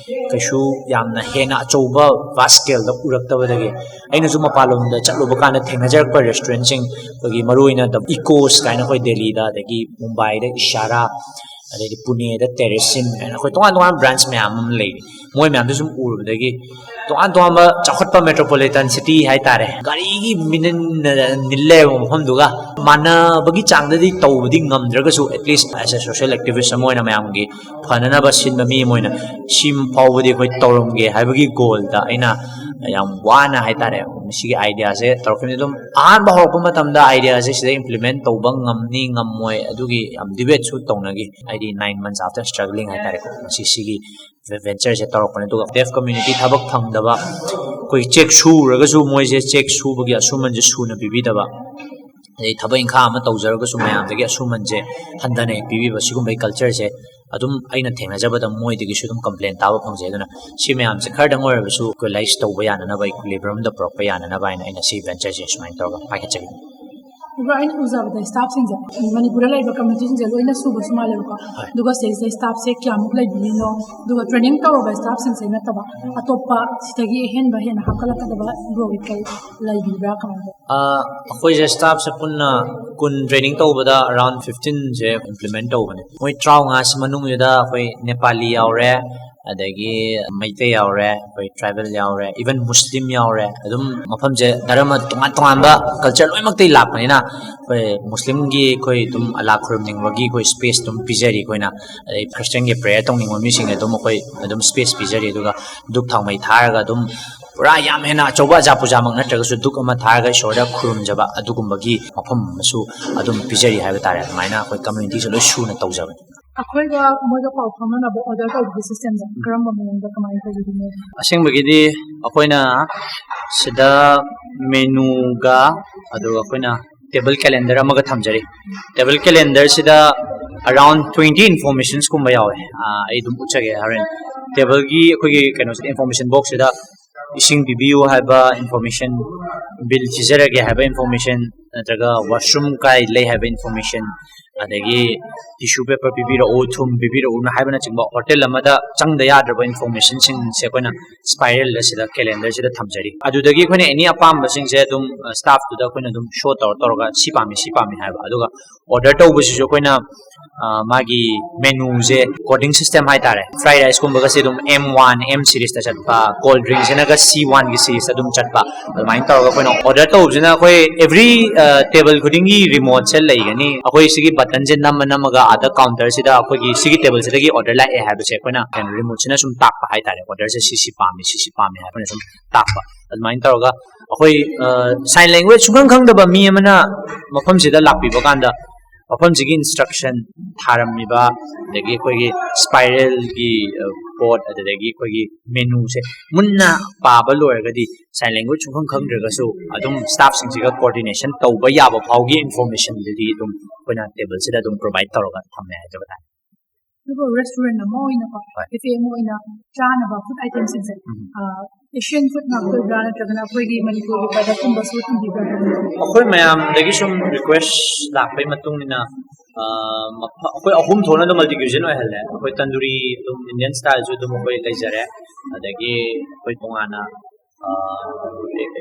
ꯀꯩꯁꯨ ꯌꯥꯝꯅ ꯍꯦꯟꯅ ꯑꯆꯧꯕ ꯚꯥꯁ ꯁ꯭ꯀꯦꯜꯗ ꯎꯔꯛꯇꯕꯗꯒꯤ ꯑꯩꯅꯁꯨ ꯃꯄꯥꯟꯂꯣꯝꯗ ꯆꯠꯂꯨꯕ ꯀꯥꯟꯗ ꯊꯦꯡꯅꯖꯔꯛꯄ ꯔꯦꯁꯇꯨꯔꯦꯟꯁꯤꯡ, ꯑꯩꯈꯣꯏꯒꯤ ꯃꯔꯨꯑꯣꯏꯅ ꯗ ꯏꯀꯣꯁ ꯀꯥꯏꯅ ꯑꯩꯈꯣꯏ ꯗꯦꯜꯂꯤꯗ, ꯑꯗꯒꯤ ꯃꯨꯝꯕꯥꯏꯗ ꯏꯁꯥꯔꯥ, ꯑꯗꯩꯗꯤ ꯄꯨꯅꯦꯗ ꯇꯦꯔꯦꯁꯤꯟ ꯀꯥꯏꯅ ꯑꯩꯈꯣꯏ ꯇꯣꯉꯥꯟ ꯇꯣꯉꯥꯟꯕ ꯕ꯭ꯔꯥꯟꯁ ꯃꯌꯥꯝ ꯑꯃ ꯂꯩꯔꯤ꯫ ꯃꯣꯏ ꯃꯌꯥꯝꯗꯨ ꯁꯨꯝ ꯎꯔꯨꯕꯗꯒꯤ ꯇꯣꯉꯥꯟ ꯇꯣꯉꯥꯟꯕ ꯆꯥꯎꯈꯠꯄ ꯃꯦꯇ꯭ꯔꯣꯄꯣꯂꯤꯇꯟ ꯁꯤꯇꯤ ꯍꯥꯏꯇꯥꯔꯦ, ꯒꯥꯔꯤꯒꯤ ꯃꯤꯅꯤꯟ ꯅꯤꯜ ꯂꯩꯔꯕ ꯃꯐꯝꯗꯨꯒ ꯃꯥꯟꯅꯕꯒꯤ ꯆꯥꯡꯗꯗꯤ ꯇꯧꯕꯗꯤ ꯉꯝꯗ꯭ꯔꯒꯁꯨ, at least as a social activist ꯑꯃ ꯑꯣꯏꯅ ꯃꯌꯥꯝꯒꯤ ꯐꯅꯅꯕ ꯁꯤꯟꯕ ꯃꯤ ꯑꯃ ꯑꯣꯏꯅ ꯁꯤ ꯐꯥꯎꯕꯗꯤ ꯑꯩꯈꯣꯏ ꯇꯧꯔꯝꯒꯦ ꯍꯥꯏꯕꯒꯤ ꯒꯣꯜꯗ ꯑꯩꯅ ꯌꯥꯝ ꯋꯥꯅ ꯍꯥꯏꯇꯥꯔꯦ ꯃꯁꯤꯒꯤ ꯑꯥꯏꯗꯤꯌꯥꯁꯦ ꯇꯧꯔꯛꯈꯤꯕꯅꯤ꯫ ꯑꯗꯨꯝ ꯑꯍꯥꯟꯕ ꯍꯧꯔꯛꯄ ꯃꯇꯝꯗ ꯑꯥꯏꯗꯤꯌꯥꯁꯦ ꯁꯤꯗ ꯏꯝꯄ꯭ꯂꯤꯃꯦꯟ ꯇꯧꯕ ꯉꯝꯅꯤ ꯉꯝꯃꯣꯏ, ꯑꯗꯨꯒꯤ ꯌꯥꯝ ꯗꯤꯕꯦꯠꯁꯨ ꯇꯧꯅꯈꯤ, ꯍꯥꯏꯗꯤ nine months after struggling ꯍꯥꯏꯇꯥꯔꯦꯀꯣ꯫ ꯃꯁꯤ ꯁꯤꯒꯤ ꯚꯦꯟꯆꯔꯁꯦ ꯇꯧꯔꯛꯄꯅꯦ꯫ ꯑꯗꯨꯒ ꯗꯦꯐ ꯀꯝꯃ꯭ꯌꯨꯅꯤꯇꯤ ꯊꯕꯛ ꯐꯪꯗꯕ, ꯑꯩꯈꯣꯏ ꯆꯦꯛ ꯁꯨꯔꯒꯁꯨ ꯃꯣꯏꯁꯦ ꯆꯦꯛ ꯁꯨꯕꯒꯤ ꯑꯁꯨꯃꯟꯁꯦ ꯁꯨꯅ ꯄꯤꯕꯤꯗꯕ, ꯑꯗꯩ ꯊꯕꯛ ꯏꯪꯈꯥꯡ ꯑꯃ ꯇꯧꯖꯔꯒꯁꯨ ꯃꯌꯥꯝꯗꯒꯤ ꯑꯁꯨꯃꯟꯁꯦ ꯍꯟꯊꯅ ꯍꯦꯛ ꯄꯤꯕꯤꯕ, ꯁꯤꯒꯨꯝꯕꯒꯤ ꯀꯜꯆꯔꯁꯦ ꯑꯗꯨꯝ ꯑꯩꯅ ꯊꯦꯡꯅꯖꯕꯗ ꯃꯣꯏꯗꯒꯤꯁꯨ ꯑꯗꯨꯝ ꯀꯝꯄ꯭ꯂꯦꯟ ꯇꯥꯕ ꯐꯪꯖꯩ꯫ ꯑꯗꯨꯅ ꯁꯤ ꯃꯌꯥꯝꯁꯦ ꯈꯔꯗꯪ ꯑꯣꯏꯔꯕꯁꯨ ꯏꯀ꯭ꯋꯦꯂꯥꯏꯁ ꯇꯧꯕ ꯌꯥꯅꯅꯕ, ꯏꯀ꯭ꯋꯤꯂꯤꯕ꯭ꯔꯝꯗ ꯄꯨꯔꯛꯄ ꯌꯥꯅꯅꯕ ꯍꯥꯏꯅ ꯑꯩꯅ ꯁꯤ ꯚꯦꯟꯆꯔꯁꯦ ꯁꯨꯃꯥꯏꯅ ꯇꯧꯔꯒ ꯄꯥꯏꯈꯠꯆꯔꯤꯅꯤ꯫ ꯑꯗꯨꯒ ꯑꯩꯅ ꯎꯖꯕꯗ ꯁ꯭ꯇꯥꯐꯁꯤꯡꯁꯦ ꯃꯅꯤꯄꯨꯔꯗ ꯂꯩꯕ ꯀꯝꯃ꯭ꯌꯨꯅꯤꯇꯤꯁꯤꯡꯁꯦ ꯂꯣꯏꯅ ꯁꯨꯕꯁꯨ ꯃꯥꯜꯂꯦꯕꯀꯣ꯫ ꯍꯣꯏ꯫ ꯑꯗꯨꯒ ꯁꯤꯗꯩꯁꯤꯗ ꯁ꯭ꯇꯥꯐꯁꯦ ꯀꯌꯥꯃꯨꯛ ꯂꯩꯕꯤꯔꯤꯅꯣ, ꯑꯗꯨꯒ ꯇ꯭ꯔꯦꯅꯤꯡ ꯇꯧꯔꯕ ꯁ꯭ꯇꯥꯐꯁꯤꯡꯁꯦ ꯅꯠꯇꯕ ꯑꯇꯣꯞꯄ ꯁꯤꯗꯒꯤ ꯑꯍꯦꯟꯕ ꯍꯦꯟꯅ ꯍꯥꯞꯀꯠꯂꯛꯀꯗꯕ ꯕ꯭ꯔꯣꯒꯤ ꯀꯩ ꯂꯩꯕꯤꯕ꯭ꯔꯥ, ꯀꯃꯥꯏꯅ ꯇꯧ? ꯑ, ꯑꯩꯈꯣꯏꯁꯦ ꯁ꯭ꯇꯥꯐꯁꯦ ꯄꯨꯟꯅ ꯀꯨꯟ ꯇ꯭ꯔꯦꯅꯤꯡ ꯇꯧꯕꯗ ꯑꯔꯥꯎꯟ ꯐꯤꯐꯇꯤꯟꯁꯦ ꯏꯝꯄ꯭ꯂꯤꯃꯦꯟ ꯇꯧꯕꯅꯦ꯫ ꯃꯣꯏ ꯇꯔꯥꯃꯉꯥꯁꯤ ꯃꯅꯨꯡꯁꯤꯗ ꯑꯩꯈꯣꯏ ꯅꯦꯄꯥꯂꯤ ꯌꯥꯎꯔꯦ, ꯑꯗꯒꯤ ꯃꯩꯇꯩ ꯌꯥꯎꯔꯦ, ꯑꯩꯈꯣꯏ ꯇ꯭ꯔꯥꯏꯕꯦꯜ ꯌꯥꯎꯔꯦ, ꯏꯚꯟ ꯃꯨꯁꯂꯤꯝ ꯌꯥꯎꯔꯦ꯫ ꯑꯗꯨꯝ ꯃꯐꯝꯁꯦ ꯙꯔꯃ ꯇꯣꯉꯥꯟ ꯇꯣꯉꯥꯟꯕ ꯀꯜꯆꯔ ꯂꯣꯏꯅꯃꯛꯇꯒꯤ ꯂꯥꯛꯄꯅꯤꯅ ꯑꯩꯈꯣꯏ ꯃꯨꯁꯂꯤꯝꯒꯤ ꯑꯩꯈꯣꯏ ꯑꯗꯨꯝ ꯑꯜꯂꯥ ꯈꯨꯔꯨꯝꯅꯤꯡꯕꯒꯤ ꯑꯩꯈꯣꯏ ꯁ꯭ꯄꯦꯁ ꯑꯗꯨꯝ ꯄꯤꯖꯔꯤ ꯑꯩꯈꯣꯏꯅ꯫ ꯑꯗꯩ ꯈ꯭ꯔꯤꯁꯇꯤꯌꯟꯒꯤ ꯄ꯭ꯔꯦꯌꯔ ꯇꯧꯅꯤꯡꯕ ꯃꯤꯁꯤꯡ ꯑꯗꯨꯝ ꯑꯩꯈꯣꯏ ꯑꯗꯨꯝ ꯁ꯭ꯄꯦꯁ ꯄꯤꯖꯔꯤ꯫ ꯑꯗꯨꯒ ꯙꯨꯞ ꯊꯥꯎꯃꯩ ꯊꯥꯔꯒ ꯑꯗꯨꯝ ꯄꯨꯔꯥ ꯌꯥꯝ ꯍꯦꯟꯅ ꯑꯆꯧꯕ ꯑꯖꯥ ꯄꯨꯖꯥꯃꯛ ꯅꯠꯇ꯭ꯔꯒꯁꯨ ꯙꯨꯞ ꯑꯃ ꯊꯥꯔꯒ ꯏꯁꯣꯔꯗ ꯈꯨꯔꯨꯝꯖꯕ ꯑꯗꯨꯒꯨꯝꯕꯒꯤ ꯃꯐꯝ ꯑꯃꯁꯨ ꯑꯗꯨꯝ ꯄꯤꯖꯔꯤ ꯍꯥꯏꯕ ꯇꯥꯔꯦ꯫ ꯑꯗꯨꯃꯥꯏꯅ ꯑꯩꯈꯣꯏ ꯀꯝꯃ꯭ꯌꯨꯅꯤꯇꯤꯁꯦ ꯂꯣꯏ ꯁꯨꯅ ꯇꯧꯖꯕꯅꯤ꯫ ꯑꯩꯈꯣꯏꯒ ꯃꯣꯏꯒ ꯄꯥꯎ ꯐꯥꯎꯅꯅꯕ ꯑꯣꯔꯗꯔ ꯇꯧꯕꯒꯤ ꯁꯤꯁꯇꯦꯝꯁꯦ ꯀꯔꯝꯕ ꯃꯑꯣꯡꯗ ꯀꯃꯥꯏꯅ ꯇꯧꯖꯗꯣꯏꯅꯣ? ꯑꯁꯦꯡꯕꯒꯤꯗꯤ ꯑꯩꯈꯣꯏꯅ ꯁꯤꯗ ꯃꯦꯅꯨꯒ ꯑꯗꯨꯒ ꯑꯩꯈꯣꯏꯅ ꯇꯦꯕꯜ ꯀꯦꯂꯦꯟꯗꯔ ꯑꯃꯒ ꯊꯝꯖꯔꯤ꯫ ꯇꯦꯕꯜ ꯀꯦꯂꯦꯟꯗꯔꯁꯤꯗ ꯑꯔꯥꯎꯟ ꯇ꯭ꯋꯦꯟꯇꯤ ꯏꯟꯐꯣꯔꯃꯦꯁꯟꯁꯀꯨꯝꯕ ꯌꯥꯎꯋꯦ꯫ ꯑꯥ, ꯑꯩ ꯑꯗꯨꯝ ꯎꯠꯆꯒꯦ ꯍꯣꯔꯦꯟ꯫ ꯇꯦꯕꯜꯒꯤ ꯑꯩꯈꯣꯏꯒꯤ ꯀꯩꯅꯣꯁꯤꯗ, ꯏꯟꯐꯣꯔꯃꯦꯁꯟ ꯕꯣꯛꯁꯁꯤꯗ ꯏꯁꯤꯡ ꯄꯤꯕꯤꯌꯨ ꯍꯥꯏꯕ ꯏꯟꯐꯣꯔꯃꯦꯁꯟ, ꯕꯤꯜ ꯊꯤꯖꯔꯒꯦ ꯍꯥꯏꯕ ꯏꯟꯐꯣꯔꯃꯦꯁꯟ, ꯅꯠꯇ꯭ꯔꯒ ꯋꯥꯁꯔꯨꯝ ꯀꯥꯏ ꯂꯩ ꯍꯥꯏꯕ ꯏꯟꯐꯣꯔꯃꯦꯁꯟ, ꯑꯗꯒꯤ ꯇꯤꯁꯨ ꯄꯦꯄꯔ ꯄꯤꯕꯤꯔꯛꯎ, ꯊꯨꯝ ꯄꯤꯕꯤꯔꯛꯎꯅ ꯍꯥꯏꯕꯅꯆꯤꯡꯕ ꯍꯣꯇꯦꯜ ꯑꯃꯗ ꯆꯪꯗ ꯌꯥꯗ꯭ꯔꯕ ꯏꯟꯐꯣꯔꯃꯦꯁꯟꯁꯤꯡꯁꯦ ꯑꯩꯈꯣꯏꯅ ꯁ꯭ꯄꯥꯏꯔꯦꯜꯗ ꯁꯤꯗ ꯀꯦꯂꯦꯟꯗꯔꯁꯤꯗ ꯊꯝꯖꯔꯤ꯫ ꯑꯗꯨꯗꯒꯤ ꯑꯩꯈꯣꯏꯅ ꯑꯦꯅꯤ ꯑꯄꯥꯝꯕꯁꯤꯡꯁꯦ ꯑꯗꯨꯝ, ꯑ, ꯁ꯭ꯇꯥꯐꯇꯨꯗ ꯑꯩꯈꯣꯏꯅ ꯑꯗꯨꯝ ꯁꯣ ꯇꯧꯔ ꯇꯧꯔꯒ ꯁꯤ ꯄꯥꯝꯃꯤ, ꯁꯤ ꯄꯥꯝꯃꯤ ꯍꯥꯏꯕ꯫ ꯑꯗꯨꯒ ꯑꯣꯔꯗꯔ ꯇꯧꯕꯁꯤꯁꯨ ꯑꯩꯈꯣꯏꯅ ꯑ, ꯃꯥꯒꯤ ꯃꯦꯅꯨꯁꯦ ꯀꯣꯔꯗꯤꯡ ꯁꯤꯁꯇꯦꯝ ꯍꯥꯏꯇꯥꯔꯦ꯫ ꯐ꯭ꯔꯥꯏ ꯔꯥꯏꯁꯀꯨꯝꯕꯒꯁꯦ ꯑꯗꯨꯝ ꯑꯦꯝ ꯋꯥꯟ ꯑꯦꯝ ꯁꯤꯔꯤꯁꯇ ꯆꯠꯄ, ꯀꯣꯜ ꯗ꯭ꯔꯤꯡꯁꯤꯅꯒ ꯁꯤ ꯋꯥꯟꯒꯤ ꯁꯤꯔꯤꯁꯇ ꯑꯗꯨꯝ ꯆꯠꯄ, ꯑꯗꯨꯃꯥꯏꯅ ꯇꯧꯔꯒ ꯑꯩꯈꯣꯏꯅ ꯑꯣꯔꯗꯔ ꯇꯧꯕꯁꯤꯅ ꯑꯩꯈꯣꯏ ꯑꯦꯕ꯭ꯔꯤ ꯇꯦꯕꯜ ꯈꯨꯗꯤꯡꯒꯤ ꯔꯤꯃꯣꯠꯁꯦ ꯂꯩꯒꯅꯤ꯫ ꯑꯩꯈꯣꯏ ꯁꯤꯒꯤ ꯕꯇꯟꯁꯦ ꯅꯝꯃ ꯅꯝꯃꯒ ꯑꯥꯗ ꯀꯥꯎꯟꯇꯔꯁꯤꯗ ꯑꯩꯈꯣꯏꯒꯤ ꯁꯤꯒꯤ ꯇꯦꯕꯜꯁꯤꯗꯒꯤ ꯑꯣꯔꯗꯔ ꯂꯥꯛꯑꯦ ꯍꯥꯏꯕꯁꯦ ꯑꯩꯈꯣꯏꯅ ꯀꯩꯅꯣ ꯔꯤꯃꯣꯠꯁꯤꯅ ꯁꯨꯝ ꯇꯥꯛꯄ ꯍꯥꯏꯇꯥꯔꯦ꯫ ꯑꯣꯔꯗꯔꯁꯦ ꯁꯤ ꯁꯤ ꯄꯥꯝꯃꯤ, ꯁꯤ ꯁꯤ ꯄꯥꯝꯃꯤ ꯍꯥꯏꯕꯅ ꯁꯨꯝ ꯇꯥꯛꯄ꯫ ꯑꯗꯨꯃꯥꯏꯅ ꯇꯧꯔꯒ ꯑꯩꯈꯣꯏ ꯁꯥꯏꯟ ꯂꯦꯡꯒ꯭ꯋꯦꯖ ꯁꯨꯡꯈꯪ ꯈꯪꯗꯕ ꯃꯤ ꯑꯃꯅ ꯃꯐꯝꯁꯤꯗ ꯂꯥꯛꯄꯤꯕ ꯀꯥꯟꯗ ꯃꯐꯝꯁꯤꯒꯤ ꯏꯟꯁꯇ꯭ꯔꯛꯁꯟ ꯊꯥꯔꯝꯃꯤꯕ, ꯑꯗꯒꯤ ꯑꯩꯈꯣꯏꯒꯤ ꯁ꯭ꯄꯥꯏꯔꯦꯜꯒꯤ ꯄꯣꯠ, ꯑꯗꯨꯗꯒꯤ ꯑꯩꯈꯣꯏꯒꯤ ꯃꯦꯅꯨꯁꯦ ꯃꯨꯟꯅ ꯄꯥꯕ ꯂꯣꯏꯔꯒꯗꯤ ꯁꯥꯏꯟ ꯂꯦꯡꯒ꯭ꯋꯦꯖ ꯁꯨꯡꯈꯪ ꯈꯪꯗ꯭ꯔꯒꯁꯨ ꯑꯗꯨꯝ ꯁ꯭ꯇꯥꯐꯁꯤꯡꯁꯤꯒ ꯀꯣꯑꯣꯔꯗꯤꯅꯦꯁꯟ ꯇꯧꯕ ꯌꯥꯕ ꯐꯥꯎꯒꯤ ꯏꯟꯐꯣꯔꯃꯦꯁꯟꯗꯨꯗꯤ ꯑꯗꯨꯝ ꯑꯩꯈꯣꯏꯅ ꯇꯦꯕꯜꯁꯤꯗ ꯑꯗꯨꯝ ꯄ꯭ꯔꯣꯚꯥꯏꯗ ꯇꯧꯔꯒ ꯊꯝꯃꯦ ꯍꯥꯏꯖꯕ ꯇꯥꯔꯦ꯫ ꯑꯗꯨꯒ ꯔꯦꯁꯇꯨꯔꯦꯟ ꯑꯃ ꯑꯣꯏꯅꯀꯣ, ꯍꯣꯏ꯫ ꯀꯦꯐꯦ ꯑꯃ ꯑꯣꯏꯅ ꯆꯥꯅꯕ ꯐꯨꯗ ꯑꯥꯏꯇꯦꯝꯁꯤꯡꯁꯦ, ꯎꯝ꯫ ꯑ, ꯑꯦꯁꯤꯌꯥꯟ ꯐꯨꯗ ꯉꯥꯛꯇ ꯑꯣꯏꯕ꯭ꯔꯥ, ꯅꯠꯇ꯭ꯔꯒꯅ ꯑꯩꯈꯣꯏꯒꯤ ꯃꯅꯤꯄꯨꯔꯒꯤ ꯄ꯭ꯔꯗꯛꯀꯨꯝꯕꯁꯨ ꯊꯝꯕꯤꯕ꯭ꯔꯥ? ꯑꯩꯈꯣꯏ ꯃꯌꯥꯝꯗꯒꯤ ꯁꯨꯝ ꯔꯤꯀ꯭ꯋꯦꯁ ꯂꯥꯛꯄꯒꯤ ꯃꯇꯨꯡ ꯏꯟꯅ, ꯑ, ꯃꯐ-, ꯑꯩꯈꯣꯏ ꯑꯍꯨꯝ ꯊꯣꯛꯅ ꯑꯗꯨꯝ ꯃꯜꯇꯤ ꯀ꯭ꯌꯨꯖꯤꯟ ꯑꯣꯏꯍꯜꯂꯦ꯫ ꯑꯩꯈꯣꯏ ꯇꯟꯗꯨꯔꯤ ꯑꯗꯨꯝ ꯏꯟꯗꯤꯌꯟ ꯁ꯭ꯇꯥꯏꯜꯁꯨ ꯑꯗꯨꯝ ꯑꯩꯈꯣꯏ ꯂꯩꯖꯔꯦ, ꯑꯗꯒꯤ ꯑꯩꯈꯣꯏ ꯇꯣꯉꯥꯟꯅ, ꯑ,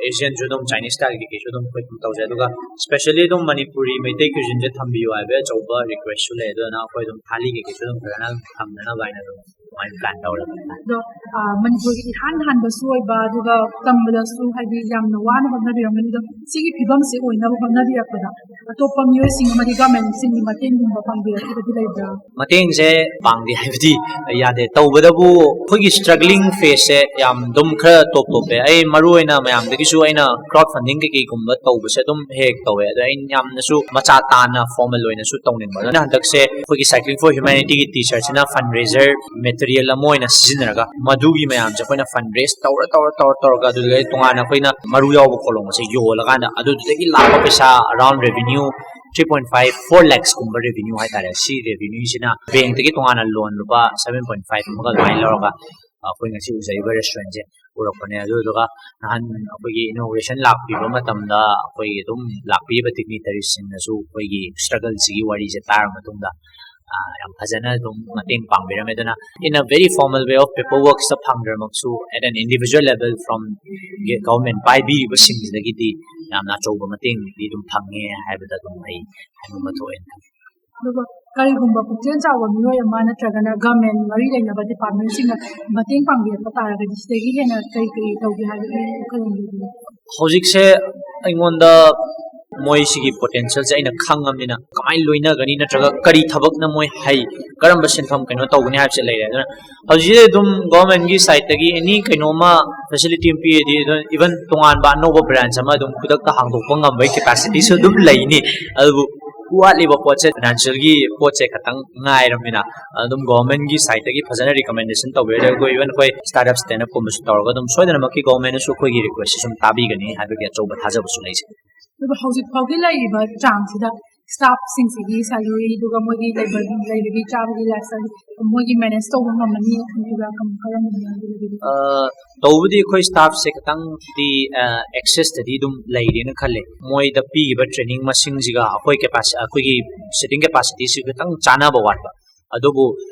ꯑꯦꯁꯤꯌꯟꯁꯨ ꯑꯗꯨꯝ ꯆꯥꯏꯅꯤꯁ ꯁ꯭ꯇꯥꯏꯜ ꯀꯩꯀꯩꯁꯨ ꯑꯗꯨꯝ ꯑꯩꯈꯣꯏ ꯑꯗꯨꯝ ꯇꯧꯖꯩ꯫ ꯑꯗꯨꯒ ꯁ꯭ꯄꯦꯁꯦꯜꯂꯤ ꯑꯗꯨꯝ ꯃꯅꯤꯄꯨꯔꯤ ꯃꯩꯇꯩ ꯀ꯭ꯌꯨꯖꯤꯟꯁꯦ ꯊꯝꯕꯤꯌꯨ ꯍꯥꯏꯕꯒꯤ ꯑꯆꯧꯕ ꯔꯤꯀ꯭ꯋꯦꯁꯁꯨ ꯂꯩ꯫ ꯑꯗꯨꯅ ꯑꯩꯈꯣꯏ ꯑꯗꯨꯝ ꯊꯥꯂꯤ ꯀꯩꯀꯩꯁꯨ ꯑꯗꯨꯝ ꯐꯖꯅ ꯑꯗꯨꯝ ꯊꯝꯅꯅꯕ ꯍꯥꯏꯅ ꯑꯗꯨꯝ ꯑꯗꯨꯃꯥꯏꯅ ꯄ꯭ꯂꯥꯟ ꯇꯧꯔꯒ꯫ ꯑꯗꯣ, ꯑ, ꯃꯅꯤꯄꯨꯔꯒꯤ ꯏꯍꯥꯟ ꯍꯥꯟꯕꯁꯨ ꯑꯣꯏꯕ, ꯑꯗꯨꯒ ꯇꯝꯕꯗꯁꯨ ꯍꯥꯏꯗꯤ ꯌꯥꯝꯅ ꯋꯥꯅ ꯍꯣꯠꯅꯕꯤꯔꯝꯒꯅꯤ꯫ ꯑꯗꯣ ꯁꯤꯒꯤ ꯐꯤꯕꯝꯁꯦ ꯑꯣꯏꯅꯕ ꯍꯣꯠꯅꯕꯤꯔꯛꯄꯗ ꯑꯇꯣꯞꯄ ꯃꯤꯑꯣꯏꯁꯤꯡ ꯑꯃꯗꯤ ꯒꯚꯔꯟꯃꯦꯟꯠꯁꯤꯡꯒꯤ ꯃꯇꯦꯡꯒꯨꯝꯕ ꯄꯥꯡꯕꯤꯔꯛꯈꯤꯕꯗꯤ ꯂꯩꯕ꯭ꯔꯥ? ꯃꯇꯦꯡꯁꯦ ꯄꯥꯡꯗꯦ ꯍꯥꯏꯕꯗꯤ ꯌꯥꯗꯦ꯫ ꯇꯧꯕꯗꯕꯨ ꯑꯩꯈꯣꯏꯒꯤ ꯁ꯭ꯇ꯭ꯔꯒ꯭ꯂꯤꯡ ꯐꯦꯁꯁꯦ ꯌꯥꯝ ꯑꯗꯨꯝ ꯈꯔ ꯇꯣꯞ ꯇꯣꯞꯄꯦ꯫ ꯑꯩ ꯃꯔꯨ ꯑꯣꯏꯅ ꯃꯌꯥꯝꯗꯒꯤꯁꯨ ꯑꯩꯅ ꯀ꯭ꯔꯥꯎꯗ ꯐꯟꯗꯤꯡ ꯀꯩꯀꯩꯒꯨꯝꯕ ꯇꯧꯕꯁꯦ ꯑꯗꯨꯝ ꯍꯦꯛ ꯍꯦꯛ ꯇꯧꯋꯦ꯫ ꯑꯗꯣ ꯑꯩꯅ ꯌꯥꯝꯅꯁꯨ ꯃꯆꯥ ꯇꯥꯅ ꯐꯣꯔꯃꯦꯜ ꯑꯣꯏꯅꯁꯨ ꯇꯧꯅꯤꯡꯕ꯫ ꯑꯗꯨꯅ ꯍꯟꯗꯛꯁꯦ ꯑꯩꯈꯣꯏꯒꯤ Cycling for Humanityꯒꯤ ꯇꯤ ꯁꯥꯔꯠꯁꯤꯅ ꯐꯟ ꯔꯦꯖꯔ ꯃꯦꯇꯔꯤꯌꯦꯜ ꯑꯃ ꯑꯣꯏꯅ ꯁꯤꯖꯤꯟꯅꯔꯒ ꯃꯗꯨꯒꯤ ꯃꯌꯥꯝꯁꯦ ꯑꯩꯈꯣꯏꯅ ꯐꯟ ꯔꯦꯖ ꯇꯧꯔ, ꯇꯧꯔ, ꯇꯧꯔ, ꯇꯧꯔꯒ ꯑꯗꯨꯗꯒꯤ ꯇꯣꯉꯥꯟꯅ ꯑꯩꯈꯣꯏꯅ ꯃꯔꯨ ꯌꯥꯎꯕ ꯀꯣꯂꯣꯝ ꯑꯁꯦ ꯌꯣꯜꯂꯀꯥꯟꯗ ꯑꯗꯨꯗꯒꯤ ꯂꯥꯛꯄ ꯄꯩꯁꯥ around revenue three point five, four ꯂꯦꯛꯁꯀꯨꯝꯕ ꯔꯦꯚꯤꯅ꯭ꯌꯨ ꯍꯥꯏꯇꯥꯔꯦ꯫ ꯁꯤ ꯔꯦꯚꯤꯅ꯭ꯌꯨꯁꯤꯅ ꯕꯦꯡꯛꯇꯒꯤ ꯇꯣꯉꯥꯟꯅ ꯂꯣꯟ ꯂꯨꯄꯥ ꯁꯚꯦꯟ ꯄꯣꯏꯟꯠ ꯐꯥꯏꯚ ꯑꯃꯒ ꯑꯗꯨꯃꯥꯏꯅ ꯂꯧꯔꯒ ꯑꯩꯈꯣꯏ ꯉꯁꯤ ꯎꯖꯔꯤꯕ ꯔꯦꯁꯇꯨꯔꯦꯟꯁꯦ ꯄꯨꯔꯛꯄꯅꯦ꯫ ꯑꯗꯨꯗꯨꯒ ꯅꯍꯥꯟ ꯑꯩꯈꯣꯏꯒꯤ ꯏꯅꯣꯒ꯭ꯔꯦꯁꯟ ꯂꯥꯛꯄꯤꯕ ꯃꯇꯝꯗ ꯑꯩꯈꯣꯏꯒꯤ ꯑꯗꯨꯝ ꯂꯥꯛꯄꯤꯔꯤꯕ ꯗꯤꯒꯅꯤꯇꯔꯤꯁꯁꯤꯡꯅꯁꯨ ꯑꯩꯈꯣꯏꯒꯤ ꯁ꯭ꯇ꯭ꯔꯒꯜꯁꯤꯒꯤ ꯋꯥꯔꯤꯁꯦ ꯇꯥꯔꯕ ꯃꯇꯨꯡꯗ, ꯑ, ꯌꯥꯝ ꯐꯖꯅ ꯑꯗꯨꯝ ꯃꯇꯦꯡ ꯄꯥꯡꯕꯤꯔꯝꯃꯦ꯫ ꯑꯗꯨꯅ in a very formal way of paperworkꯁꯇ ꯐꯪꯗ꯭ꯔꯃꯛꯁꯨ at an individual level from government ꯄꯥꯏꯕꯤꯔꯤꯕꯁꯤꯡꯁꯤꯗꯒꯤꯗꯤ ꯌꯥꯝꯅ ꯑꯆꯧꯕ ꯃꯇꯦꯡꯗꯤ ꯑꯗꯨꯝ ꯐꯪꯉꯦ ꯍꯥꯏꯕꯗ ꯑꯗꯨꯝ ꯑꯩ ꯍꯥꯏꯅꯤꯡꯕ ꯊꯣꯛꯑꯦꯅ ꯈꯜꯂꯤ꯫ ꯑꯗꯨꯒ ꯀꯔꯤꯒꯨꯝꯕ ꯄꯨꯛꯆꯦꯜ ꯆꯥꯎꯕ ꯃꯤꯑꯣꯏ ꯑꯃ ꯅꯠꯇ꯭ꯔꯒꯅ ꯒꯚꯔꯟꯃꯦꯟ ꯃꯔꯤ ꯂꯩꯅꯕ ꯗꯤꯄꯥꯔꯠꯃꯦꯟꯁꯤꯡꯅ ꯃꯇꯦꯡ ꯄꯥꯡꯕꯤꯔꯛꯄ ꯇꯥꯔꯒꯗꯤ ꯁꯤꯗꯒꯤ ꯍꯦꯟꯅ ꯀꯔꯤ ꯀꯔꯤ ꯇꯧꯒꯦ ꯍꯥꯏꯕꯒꯤ ꯋꯥꯈꯜꯂꯣꯟꯗꯨꯗꯤ? ꯍꯧꯖꯤꯛꯁꯦ ꯑꯩꯉꯣꯟꯗ ꯃꯣꯏꯁꯤꯒꯤ ꯄꯣꯇꯦꯟꯁꯤꯌꯦꯜꯁꯦ ꯑꯩꯅ ꯈꯪꯉꯕꯅꯤꯅ ꯀꯃꯥꯏꯅ ꯂꯣꯏꯅꯒꯅꯤ ꯅꯠꯇ꯭ꯔꯒ ꯀꯔꯤ ꯊꯕꯛꯅ ꯃꯣꯏ ꯍꯩ, ꯀꯔꯝꯕ ꯁꯤꯟꯐꯝ ꯀꯩꯅꯣ ꯇꯧꯒꯅꯤ ꯍꯥꯏꯕꯁꯦ ꯂꯩꯔꯦ꯫ ꯑꯗꯨꯅ ꯍꯧꯖꯤꯛꯁꯦ ꯑꯗꯨꯝ ꯒꯣꯔꯃꯦꯟꯒꯤ ꯁꯥꯏꯠꯇꯒꯤ ꯑꯦꯅꯤ ꯀꯩꯅꯣꯝꯃ ꯐꯦꯁꯤꯂꯤꯇꯤ ꯑꯃ ꯄꯤꯔꯗꯤ, ꯑꯗꯨꯝ ꯏꯚꯟ ꯇꯣꯉꯥꯟꯕ ꯑꯅꯧꯕ ꯕ꯭ꯔꯥꯟꯁ ꯑꯃ ꯑꯗꯨꯝ ꯈꯨꯗꯛꯇ ꯍꯥꯡꯗꯣꯛꯄ ꯉꯝꯕꯒꯤ ꯀꯦꯄꯥꯁꯤꯇꯤꯁꯨ ꯑꯗꯨꯝ ꯂꯩꯅꯤ꯫ ꯑꯗꯨꯕꯨ ꯋꯥꯠꯂꯤꯕ ꯄꯣꯠꯁꯦ ꯐꯥꯏꯅꯥꯟꯁꯤꯌꯦꯜꯒꯤ ꯄꯣꯠꯁꯦ ꯈꯇꯪ ꯉꯥꯏꯔꯕꯅꯤꯅ ꯑꯗꯨꯝ ꯒꯣꯔꯃꯦꯟꯒꯤ ꯁꯥꯏꯠꯇꯒꯤ ꯐꯖꯅ ꯔꯤꯀꯃꯦꯟꯗꯦꯁꯟ ꯇꯧꯕꯤꯔꯗꯤ ꯑꯩꯈꯣꯏ, ꯏꯚꯟ ꯑꯩꯈꯣꯏ ꯁ꯭ꯇꯥꯔꯠ ꯑꯞ ꯁ꯭ꯇꯦꯟ ꯑꯞꯀꯨꯝꯕꯁꯨ ꯇꯧꯔꯒ ꯑꯗꯨꯝ ꯁꯣꯏꯗꯅꯃꯛꯀꯤ ꯒꯣꯔꯃꯦꯟꯅꯁꯨ ꯑꯩꯈꯣꯏꯒꯤ ꯔꯤꯀ꯭ꯋꯦꯁꯁꯦ ꯁꯨꯝ ꯇꯥꯕꯤꯒꯅꯤ ꯍꯥꯏꯕꯒꯤ ꯑꯆꯧꯕ ꯊꯥꯖꯕꯁꯨ ꯂꯩꯖꯩ꯫ ꯑꯗꯨꯒ ꯍꯧꯖꯤꯛ ꯐꯥꯎꯒꯤ ꯂꯩꯔꯤꯕ ꯆꯥꯡꯁꯤꯗ ꯁ꯭ꯇꯥꯐꯁꯤꯡꯁꯤꯒꯤ ꯁꯦꯂꯔꯤ, ꯑꯗꯨꯒ ꯃꯣꯏꯒꯤ ꯂꯩꯕ, ꯂꯩꯕꯒꯤ ꯆꯥꯕꯒꯤ ꯂꯥꯏꯐ ꯁ꯭ꯇꯥꯏꯜ ꯃꯣꯏꯒꯤ ꯃꯦꯅꯦꯖ ꯇꯧꯕ ꯉꯝꯃꯅꯤ ꯈꯟꯕꯤꯕ꯭ꯔꯥ? ꯀꯔꯝ-, ꯀꯔꯝꯕꯅꯣ ꯑꯗꯨꯒꯤꯗꯤ? ꯑ, ꯇꯧꯕꯗꯤ ꯑꯩꯈꯣꯏ ꯁ꯭ꯇꯥꯐꯁꯦ ꯈꯤꯇꯪꯗꯤ, ꯑ, ꯑꯦꯛꯁꯦꯁꯇꯗꯤ ꯑꯗꯨꯝ ꯂꯩꯔꯦꯅ ꯈꯜꯂꯦ꯫ ꯃꯣꯏꯗ ꯄꯤꯔꯤꯕ ꯇ꯭ꯔꯦꯅꯤꯡ ꯃꯁꯤꯡꯁꯤꯒ ꯑꯩꯈꯣꯏ ꯀꯦꯄꯥꯁꯤ-, ꯑꯩꯈꯣꯏꯒꯤ ꯁꯤꯇꯤꯡ ꯀꯦꯄꯥꯁꯤꯇꯤꯁꯤ ꯈꯤꯇꯪ ꯆꯥꯟꯅꯕ ꯋꯥꯠꯄ꯫ ꯑꯗꯨꯕꯨ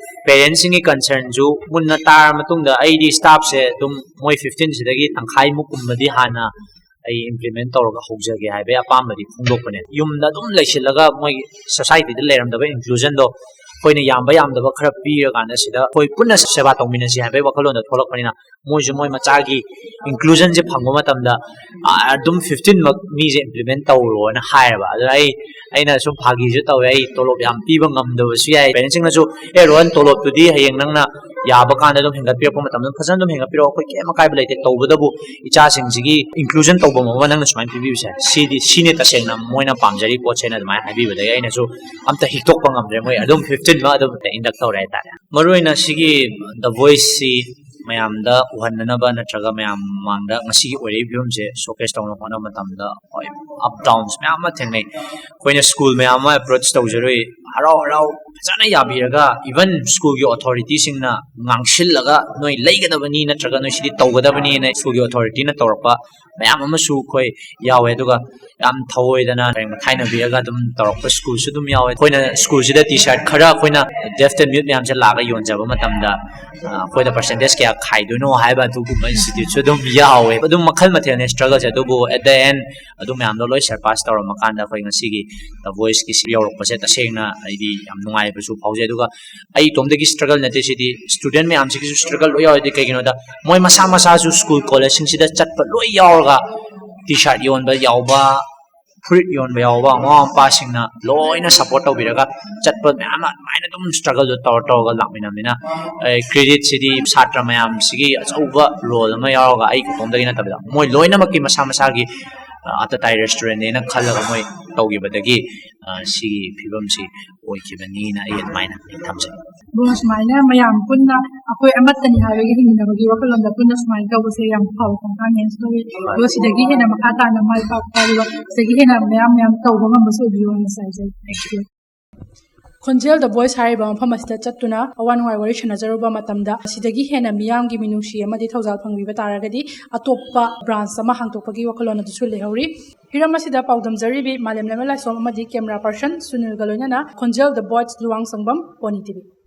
ꯄꯦꯔꯦꯟꯁꯁꯤꯡꯒꯤ ꯀꯟꯁꯔꯟꯁꯨ ꯃꯨꯟꯅ ꯇꯥꯔ ꯃꯇꯨꯡꯗ ꯑꯩꯗꯤ ꯁ꯭ꯇꯥꯐꯁꯦ ꯑꯗꯨꯝ ꯃꯣꯏ ꯐꯤꯐꯇꯤꯟꯁꯤꯗꯒꯤ ꯇꯪꯈꯥꯏꯃꯨꯛ ꯀꯨꯝꯕꯗꯤ ꯍꯥꯟꯅ ꯑꯩ ꯏꯝꯄ꯭ꯂꯤꯃꯦꯟ ꯇꯧꯔꯒ ꯍꯧꯖꯒꯦ ꯍꯥꯏꯕꯒꯤ ꯑꯄꯥꯝꯕꯗꯤ ꯐꯣꯡꯗꯣꯛꯄꯅꯦ꯫ ꯌꯨꯝꯗ ꯑꯗꯨꯝ ꯂꯩꯁꯤꯜꯂꯒ ꯃꯣꯏꯒꯤ ꯁꯣꯁꯥꯏꯇꯤꯗ ꯂꯩꯔꯝꯗꯕ ꯏꯟꯀ꯭ꯂꯨꯖꯟꯗꯣ ꯑꯩꯈꯣꯏꯅ ꯌꯥꯝꯕ ꯌꯥꯝꯗꯕ ꯈꯔ ꯄꯤꯔꯀꯥꯟꯗ ꯁꯤꯗ ꯑꯩꯈꯣꯏ ꯄꯨꯟꯅ ꯁꯦꯕꯥ ꯇꯧꯃꯤꯟꯅꯁꯤ ꯍꯥꯏꯕꯒꯤ ꯋꯥꯈꯜꯂꯣꯟꯗ ꯊꯣꯛꯂꯛꯄꯅꯤꯅ ꯃꯣꯏꯁꯨ ꯃꯣꯏ ꯃꯆꯥꯒꯤ ꯏꯟꯀ꯭ꯂꯨꯖꯟꯁꯦ ꯐꯪꯕ ꯃꯇꯝꯗ, ꯑ, ꯑꯗꯨꯝ ꯐꯤꯐꯇꯤꯟꯃꯛ ꯃꯤꯁꯦ ꯏꯝꯄ꯭ꯂꯤꯃꯦꯟ ꯇꯧꯔꯣꯅ ꯍꯥꯏꯌꯦꯕ꯫ ꯑꯗꯨꯅ ꯑꯩ, ꯑꯩꯅ ꯁꯨꯝ ꯐꯥꯒꯤꯁꯨ ꯇꯧꯋꯦ, "ꯑꯩ ꯇꯣꯂꯣꯞ ꯌꯥꯝ ꯄꯤꯕ ꯉꯝꯗꯕꯁꯨ ꯌꯥꯏ"꯫ ꯄꯦꯔꯦꯟꯁꯁꯤꯡꯅꯁꯨ, "ꯑꯦ ꯔꯣꯍꯟ, ꯇꯣꯂꯣꯞꯇꯨꯗꯤ ꯍꯌꯦꯡ ꯅꯪꯅ ꯌꯥꯕ ꯀꯥꯟꯗ ꯑꯗꯨꯝ ꯍꯦꯟꯒꯠꯄꯤꯔꯛꯄ ꯃꯇꯝꯗ ꯐꯖꯅ ꯑꯗꯨꯝ ꯍꯦꯟꯒꯠꯄꯤꯔꯛꯑꯣ, ꯑꯩꯈꯣꯏ ꯀꯩꯝ ꯑꯀꯥꯏꯕ ꯂꯩꯇꯦ, ꯇꯧꯕꯇꯕꯨ ꯏꯆꯥꯁꯤꯡꯁꯤꯒꯤ ꯏꯟꯀ꯭ꯂꯨꯖꯟ ꯇꯧꯐꯝ ꯑꯃ ꯅꯪꯅ ꯁꯨꯃꯥꯏꯅ ꯄꯤꯕꯤꯕꯁꯦ, ꯁꯤꯗꯤ, ꯁꯤꯅꯦ ꯇꯁꯦꯡꯅ ꯃꯣꯏꯅ ꯄꯥꯝꯖꯔꯤ ꯄꯣꯠꯁꯦꯅ" ꯑꯗꯨꯃꯥꯏꯅ ꯍꯥꯏꯕꯤꯕꯗꯒꯤ ꯑꯩꯅꯁꯨ ꯑꯝꯇ ꯍꯤꯛꯇꯣꯛꯄ ꯉꯝꯗ꯭ꯔꯦ꯫ ꯃꯣꯏ ꯑꯗꯨꯝ ꯐꯤꯐꯇꯤꯟꯃꯛ ꯑꯗꯨꯝ ꯏꯟꯗꯛ ꯇꯧꯔꯦ ꯍꯥꯏꯇꯥꯔꯦ꯫ ꯃꯔꯨꯑꯣꯏꯅ ꯁꯤꯒꯤ The Voiceꯁꯤ ꯃꯌꯥꯝꯗ ꯎꯍꯟꯅꯅꯕ ꯅꯠꯇ꯭ꯔꯒ ꯃꯌꯥꯝ ꯃꯃꯥꯡꯗ ꯉꯁꯤꯒꯤ ꯑꯣꯏꯔꯛꯏꯕ ꯐꯤꯕꯝꯁꯦ ꯁꯣꯀꯦꯁ ꯇꯧꯅꯕ ꯍꯣꯠꯅꯕ ꯃꯇꯝꯗ, ꯍꯣꯏ, ꯑꯞ ꯗꯥꯎꯟꯁ ꯃꯌꯥꯝ ꯑꯃ ꯊꯦꯡꯅꯩ꯫ ꯑꯩꯈꯣꯏꯅ ꯁ꯭ꯀꯨꯜ ꯃꯌꯥꯝ ꯑꯃ ꯑꯦꯄ꯭ꯔꯣꯆ ꯇꯧꯖꯔꯨꯏ, ꯍꯔꯥꯎ ꯍꯔꯥꯎ ꯐꯖꯅ ꯌꯥꯕꯤꯔꯒ, even ꯁ꯭ꯀꯨꯜꯒꯤ ꯑꯣꯊꯣꯔꯤꯇꯤꯁꯤꯡꯅ ꯉꯥꯡꯁꯤꯜꯂꯒ, "ꯅꯣꯏ ꯂꯩꯒꯗꯕꯅꯤ" ꯅꯠꯇ꯭ꯔꯒ "ꯅꯣꯏ ꯁꯤꯗꯤ ꯇꯧꯒꯗꯕꯅꯤꯅ" ꯁ꯭ꯀꯨꯜꯒꯤ ꯑꯣꯊꯣꯔꯤꯇꯤꯅ ꯇꯧꯔꯛꯄ ꯃꯌꯥꯝ ꯑꯃꯁꯨ ꯑꯩꯈꯣꯏ ꯌꯥꯎꯋꯦ꯫ ꯑꯗꯨꯒ ꯌꯥꯝ ꯊꯧꯑꯣꯏꯗꯅ ꯄꯔꯦꯡ ꯃꯊꯥꯏꯅꯕꯤꯔꯒ ꯑꯗꯨꯝ ꯇꯧꯔꯛꯄ ꯁ꯭ꯀꯨꯜꯁꯨ ꯑꯗꯨꯝ ꯌꯥꯎꯋꯦ꯫ ꯑꯩꯈꯣꯏꯅ ꯁ꯭ꯀꯨꯜꯁꯤꯗ ꯇꯤ ꯁꯥꯔꯠ ꯈꯔ ꯑꯩꯈꯣꯏꯅ deaf and mute ꯃꯌꯥꯝꯁꯦ ꯂꯥꯛꯑꯒ ꯌꯣꯟꯖꯕ ꯃꯇꯝꯗ, ꯑ, ꯑꯩꯈꯣꯏꯗ ꯄꯔꯁꯦꯟꯇꯦꯖ ꯀꯌꯥ ꯈꯥꯏꯗꯣꯏꯅꯣ ꯍꯥꯏꯕ ꯑꯗꯨꯒꯨꯝꯕ ꯏꯟꯁꯇꯤꯇ꯭ꯌꯨꯠꯁꯨ ꯑꯗꯨꯝ ꯌꯥꯎꯋꯦ꯫ ꯑꯗꯨꯝ ꯃꯈꯜ ꯃꯊꯦꯜꯅꯦ ꯁ꯭ꯇ꯭ꯔꯒꯜꯁꯦ, ꯑꯗꯨꯕꯨ at the end ꯑꯗꯨ ꯃꯌꯥꯝꯗꯣ ꯂꯣꯏ ꯁꯔꯄꯥꯁ ꯇꯧꯔꯝꯃꯀꯥꯟꯗ ꯑꯩꯈꯣꯏ ꯉꯁꯤꯒꯤ The Voiceꯀꯤ ꯁꯤ ꯌꯧꯔꯛꯄꯁꯦ ꯇꯁꯦꯡꯅ ꯑꯩꯗꯤ ꯌꯥꯝ ꯅꯨꯡꯉꯥꯏꯕꯁꯨ ꯐꯥꯎꯖꯩ꯫ ꯑꯗꯨꯒ ꯑꯩ ꯏꯇꯣꯝꯗꯒꯤ ꯁ꯭ꯇ꯭ꯔꯒꯜ ꯅꯠꯇꯦ ꯁꯤꯗꯤ, ꯁ꯭ꯇꯨꯗꯦꯟ ꯃꯌꯥꯝꯁꯤꯒꯤꯁꯨ ꯁ꯭ꯇ꯭ꯔꯒꯜ ꯂꯣꯏ ꯌꯥꯎꯋꯦ꯫ ꯑꯗꯨꯗꯤ ꯀꯩꯒꯤꯅꯣꯗ ꯃꯣꯏ ꯃꯁꯥ ꯃꯁꯥꯁꯨ ꯁ꯭ꯀꯨꯜ ꯀꯣꯂꯦꯖꯁꯤꯡꯁꯤꯗ ꯆꯠꯄ ꯂꯣꯏ ꯌꯥꯎꯔꯒ ꯇꯤ ꯁꯥꯔꯠ ꯌꯣꯟꯕ ꯌꯥꯎꯕ, ꯐꯨꯔꯤꯠ ꯌꯣꯟꯕ ꯌꯥꯎꯕ, ꯃꯃꯥ ꯃꯄꯥꯁꯤꯡꯅ ꯂꯣꯏꯅ ꯁꯞꯄꯣꯔꯠ ꯇꯧꯕꯤꯔꯒ ꯆꯠꯄ ꯃꯌꯥꯝ ꯑꯃ ꯑꯗꯨꯃꯥꯏꯅ ꯑꯗꯨꯝ ꯁ꯭ꯇ꯭ꯔꯒꯜꯗꯣ ꯇꯧꯔ ꯇꯧꯔꯒ ꯂꯥꯛꯃꯤꯟꯅꯕꯅꯤꯅ, ꯑꯦ, ꯀ꯭ꯔꯦꯗꯤꯠꯁꯤꯗꯤ ꯁꯥꯇ꯭ꯔ ꯃꯌꯥꯝꯁꯤꯒꯤ ꯑꯆꯧꯕ ꯔꯣꯜ ꯑꯃ ꯌꯥꯎꯔꯒ ꯑꯩ ꯈꯛꯇꯣꯝꯗꯒꯤ ꯅꯠꯇꯕꯤꯗ ꯃꯣꯏ ꯂꯣꯏꯅꯃꯛꯀꯤ ꯃꯁꯥ ꯃꯁꯥꯒꯤ, ꯑ, ꯑꯇꯇꯥꯏ ꯔꯦꯁꯇꯨꯔꯦꯟꯅꯦꯅ ꯈꯜꯂꯒ ꯃꯣꯏ ꯇꯧꯈꯤꯕꯗꯒꯤ, ꯑ, ꯁꯤꯒꯤ ꯐꯤꯕꯝꯁꯤ ꯑꯣꯏꯈꯤꯕꯅꯤꯅ ꯑꯩ ꯑꯗꯨꯃꯥꯏꯅ ꯑꯩ ꯊꯝꯖꯩ꯫ ꯑꯗꯨꯅ ꯁꯨꯃꯥꯏꯅ ꯃꯌꯥꯝ ꯄꯨꯟꯅ ꯑꯩꯈꯣꯏ ꯑꯃꯠꯇꯅꯤ ꯍꯥꯏꯕꯒꯤ ꯍꯤꯡꯃꯤꯟꯅꯕꯒꯤ ꯋꯥꯈꯜꯂꯣꯟꯗ ꯄꯨꯟꯅ ꯁꯨꯃꯥꯏꯅ ꯇꯧꯕꯁꯦ ꯌꯥꯝ ꯐꯕ ꯈꯣꯡꯊꯥꯡꯅꯦꯅ ꯈꯜꯂꯤ꯫ ꯑꯗꯣ ꯁꯤꯗꯒꯤ ꯍꯦꯟꯅ ꯃꯈꯥ ꯇꯥꯅ ꯃꯥꯏ ꯄꯥꯛꯄ, ꯑꯗꯨꯒ ꯁꯤꯗꯒꯤ ꯍꯦꯟꯅ ꯃꯌꯥꯝ ꯃꯌꯥꯝ ꯇꯧꯕ ꯉꯝꯕꯁꯨ ꯑꯣꯏꯕꯤꯌꯨ ꯍꯥꯏꯅ ꯍꯥꯏꯖꯩ꯫ Thank you꯫ ꯈꯣꯟꯖꯦꯜ The Voice ꯍꯥꯏꯔꯤꯕ ꯃꯐꯝ ꯑꯁꯤꯗ ꯆꯠꯇꯨꯅ ꯑꯋꯥ ꯅꯨꯡꯉꯥꯏ ꯋꯥꯔꯤ ꯁꯥꯟꯅꯖꯔꯨꯕ ꯃꯇꯝꯗ, ꯁꯤꯗꯒꯤ ꯍꯦꯟꯅ ꯃꯤꯌꯥꯝꯒꯤ ꯃꯤꯅꯨꯡꯁꯤ ꯑꯃꯗꯤ ꯊꯧꯖꯥꯜ ꯐꯪꯕꯤꯕ ꯇꯥꯔꯒꯗꯤ, ꯑꯇꯣꯞꯄ ꯕ꯭ꯔꯥꯟꯁ ꯑꯃ ꯍꯥꯡꯗꯣꯛꯄꯒꯤ ꯋꯥꯈꯜꯂꯣꯟ ꯑꯗꯨꯁꯨ ꯂꯩꯍꯧꯔꯤ꯫ ꯍꯤꯔꯝ ꯑꯁꯤꯗ ꯄꯥꯎꯗꯝꯖꯔꯤꯕꯤ ꯃꯥꯂꯦꯝ ꯂꯩꯃ ꯂꯥꯏꯁꯣꯝ ꯑꯃꯗꯤ ꯀꯦꯃꯦꯔꯥ ꯄꯔꯁꯟ ꯁꯨꯅꯤꯜꯒ ꯂꯣꯏꯅꯅ ꯈꯣꯟꯖꯦꯜ The Voice, Luwangsangbam, Poni T V.